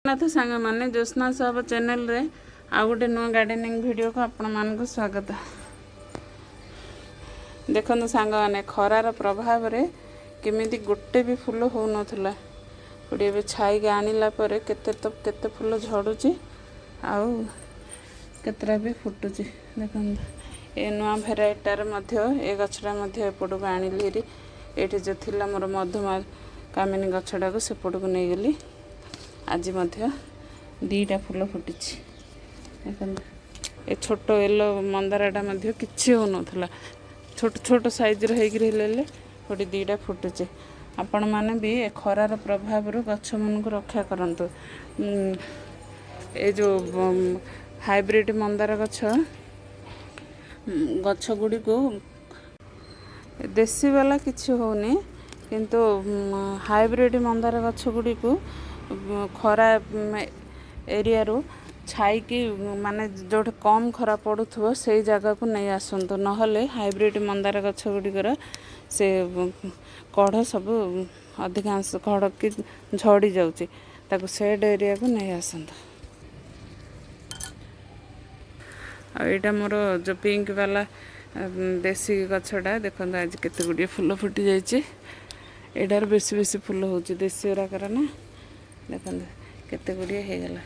ଜଗନ୍ନାଥ ସାଙ୍ଗମାନେ, ଜ୍ୟୋତ୍ସ୍ନା ସାହବ ଚ୍ୟାନେଲରେ ଆଉ ଗୋଟେ ନୂଆ ଗାର୍ଡେନିଂ ଭିଡ଼ିଓକୁ ଆପଣମାନଙ୍କୁ ସ୍ୱାଗତ। ଦେଖନ୍ତୁ ସାଙ୍ଗମାନେ, ଖରାର ପ୍ରଭାବରେ କେମିତି ଗୋଟେ ବି ଫୁଲ ହେଉନଥିଲା। ଗୋଟେ ଏବେ ଛାଇକି ଆଣିଲା ପରେ କେତେ ତ କେତେ ଫୁଲ ଝଡ଼ୁଛି ଆଉ କେତେଟା ବି ଫୁଟୁଛି। ଦେଖନ୍ତୁ, ଏ ନୂଆ ଭେରାଇଟିଟାର ମଧ୍ୟ ଏ ଗଛଟା ମଧ୍ୟ ଏପଟକୁ ଆଣିଲି ହେରି। ଏଇଠି ଯେଉଁ ଥିଲା ମୋର ମଧୁମା କାମିନୀ ଗଛଟାକୁ ସେପଟକୁ ନେଇଗଲି। ଆଜି ମଧ୍ୟ 2ଟା ଫୁଲ ଫୁଟିଛି। ଦେଖନ୍ତୁ, ଏ ଛୋଟ ୟେଲୋ ମନ୍ଦାରଟା ମଧ୍ୟ କିଛି ହେଉନଥିଲା, ଛୋଟ ଛୋଟ ସାଇଜ୍ର ହେଇକିରି ହେଲେ ଗୋଟେ 2ଟା ଫୁଟୁଛି। ଆପଣମାନେ ବି ଏ ଖରାର ପ୍ରଭାବରୁ ଗଛମାନଙ୍କୁ ରକ୍ଷା କରନ୍ତୁ। ଏ ଯେଉଁ ହାଇବ୍ରିଡ଼ ମନ୍ଦାର ଗଛ ଗୁଡ଼ିକୁ, ଦେଶୀ ବାଲା କିଛି ହେଉନି, କିନ୍ତୁ ହାଇବ୍ରିଡ଼ ମନ୍ଦାର ଗଛ ଗୁଡ଼ିକୁ ଖରା ଏରିଆରୁ ଛାଇକି, ମାନେ ଯେଉଁଠି କମ୍ ଖରା ପଡ଼ୁଥିବ, ସେଇ ଜାଗାକୁ ନେଇ ଆସନ୍ତୁ। ନହେଲେ ହାଇବ୍ରିଡ଼ ମନ୍ଦାର ଗଛ ଗୁଡ଼ିକର ସେ କଢ଼ ସବୁ, ଅଧିକାଂଶ କଢ଼ କି ଝଡ଼ି ଯାଉଛି। ତାକୁ ସେଡ୍ ଏରିଆକୁ ନେଇ ଆସନ୍ତୁ। ଆଉ ଏଇଟା ମୋର ଯେଉଁ ପିଙ୍କ ବାଲା ଦେଶୀ ଗଛଟା, ଦେଖନ୍ତୁ ଆଜି କେତେ ଗୁଡ଼ିଏ ଫୁଲ ଫୁଟି ଯାଇଛି। ଏଇଟାର ବେଶୀ ବେଶୀ ଫୁଲ ହେଉଛି, ଦେଶୀ ଗୁଡ଼ାକର ନା। ଦେଖନ୍ତୁ କେତେ ଗୁଡ଼ିଏ ହେଇଗଲା।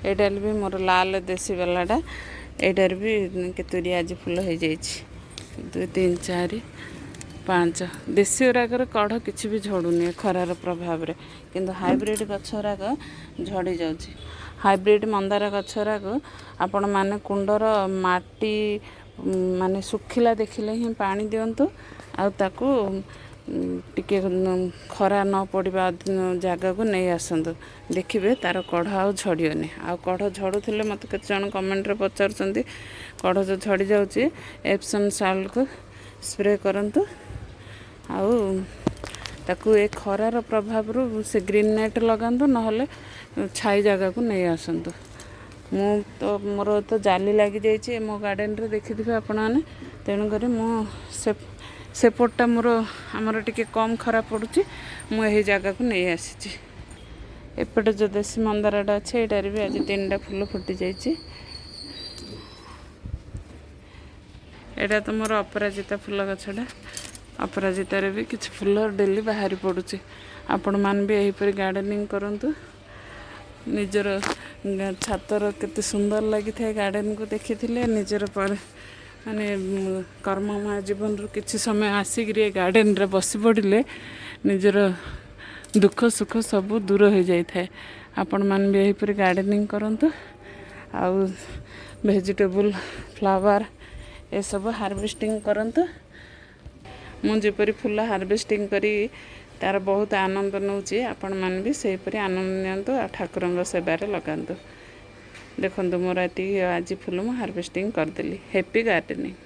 ଏଇଟାରେ ବି ମୋର ଲାଲ ଦେଶୀ ବାଲାଟା, ଏଇଟାରେ ବି କେତେ ଗୁଡ଼ିଏ ଆଜି ଫୁଲ ହେଇଯାଇଛି। 2, 3, 4, 5। ଦେଶୀ ଗୁଡ଼ାକର କଢ଼ କିଛି ବି ଝଡ଼ୁନି ଖରାର ପ୍ରଭାବରେ, କିନ୍ତୁ ହାଇବ୍ରିଡ଼ ଗଛ ଗୁଡ଼ାକ ଝଡ଼ି ଯାଉଛି। ହାଇବ୍ରିଡ଼ ମନ୍ଦାର ଗଛ ଗୁଡ଼ାକ ଆପଣମାନେ କୁଣ୍ଡର ମାଟି ମାନେ ଶୁଖିଲା ଦେଖିଲେ ହିଁ ପାଣି ଦିଅନ୍ତୁ, ଆଉ ତାକୁ ଟିକେ ଖରା ନ ପଡ଼ିବା ଜାଗାକୁ ନେଇ ଆସନ୍ତୁ। ଦେଖିବେ ତାର କଢ଼ ଆଉ ଝଡ଼ିବନି। ଆଉ କଢ଼ ଝଡ଼ୁଥିଲେ ମୋତେ କେତେ ଜଣ କମେଣ୍ଟରେ ପଚାରୁଛନ୍ତି, କଢ଼ ଯେଉଁ ଝଡ଼ି ଯାଉଛି, ଏପ୍ସନ୍ ସାଲ୍ଟକୁ ସ୍ପ୍ରେ କରନ୍ତୁ ଆଉ ତାକୁ ଏ ଖରାର ପ୍ରଭାବରୁ ସେ ଗ୍ରୀନ୍ ନେଟ୍ ଲଗାନ୍ତୁ, ନହେଲେ ଛାଇ ଜାଗାକୁ ନେଇ ଆସନ୍ତୁ। ମୁଁ ତ ମୋର ତ ଜାଲି ଲାଗିଯାଇଛି ମୋ ଗାର୍ଡ଼େନରେ, ଦେଖିଥିବେ ଆପଣମାନେ। ତେଣୁକରି ମୁଁ ସେପଟଟା ମୋର, ଆମର ଟିକେ କମ୍ ଖରା ପଡ଼ୁଛି, ମୁଁ ଏହି ଜାଗାକୁ ନେଇ ଆସିଛି। ଏପଟେ ଯେଉଁ ଦେଶୀ ମନ୍ଦାରଟା ଅଛି, ଏଇଟାରେ ବି ଆଜି 3ଟା ଫୁଲ ଫୁଟି ଯାଇଛି। ଏଇଟା ତ ମୋର ଅପରାଜିତା ଫୁଲ ଗଛଟା। ଅପରାଜିତାରେ ବି କିଛି ଫୁଲ ଡେଲି ବାହାରି ପଡ଼ୁଛି। ଆପଣମାନେ ବି ଏହିପରି ଗାର୍ଡ଼େନିଂ କରନ୍ତୁ। ନିଜର ଛାତର କେତେ ସୁନ୍ଦର ଲାଗିଥାଏ ଗାର୍ଡ଼େନକୁ ଦେଖିଥିଲେ, ନିଜର ମାନେ କର୍ମମୟ ଜୀବନରୁ କିଛି ସମୟ ଆସିକିରି ଏ ଗାର୍ଡ଼େନରେ ବସି ପଡ଼ିଲେ ନିଜର ଦୁଃଖ ସୁଖ ସବୁ ଦୂର ହୋଇଯାଇଥାଏ। ଆପଣମାନେ ବି ଏହିପରି ଗାର୍ଡ଼େନିଂ କରନ୍ତୁ ଆଉ ଭେଜିଟେବୁଲ୍, ଫ୍ଲାୱାର ଏସବୁ ହାରଭେଷ୍ଟିଂ କରନ୍ତୁ। ମୁଁ ଯେପରି ଫୁଲ ହାରଭେଷ୍ଟିଂ କରି ତାର ବହୁତ ଆନନ୍ଦ ନେଉଛି, ଆପଣମାନେ ବି ସେହିପରି ଆନନ୍ଦ ନିଅନ୍ତୁ ଆଉ ଠାକୁରଙ୍କ ସେବାରେ ଲଗାନ୍ତୁ। ଦେଖନ୍ତୁ, ମୋର ଏତିକି ଆଜି ଫୁଲ ମୁଁ ହାରଭେଷ୍ଟିଂ କରିଦେଲି। Happy gardening.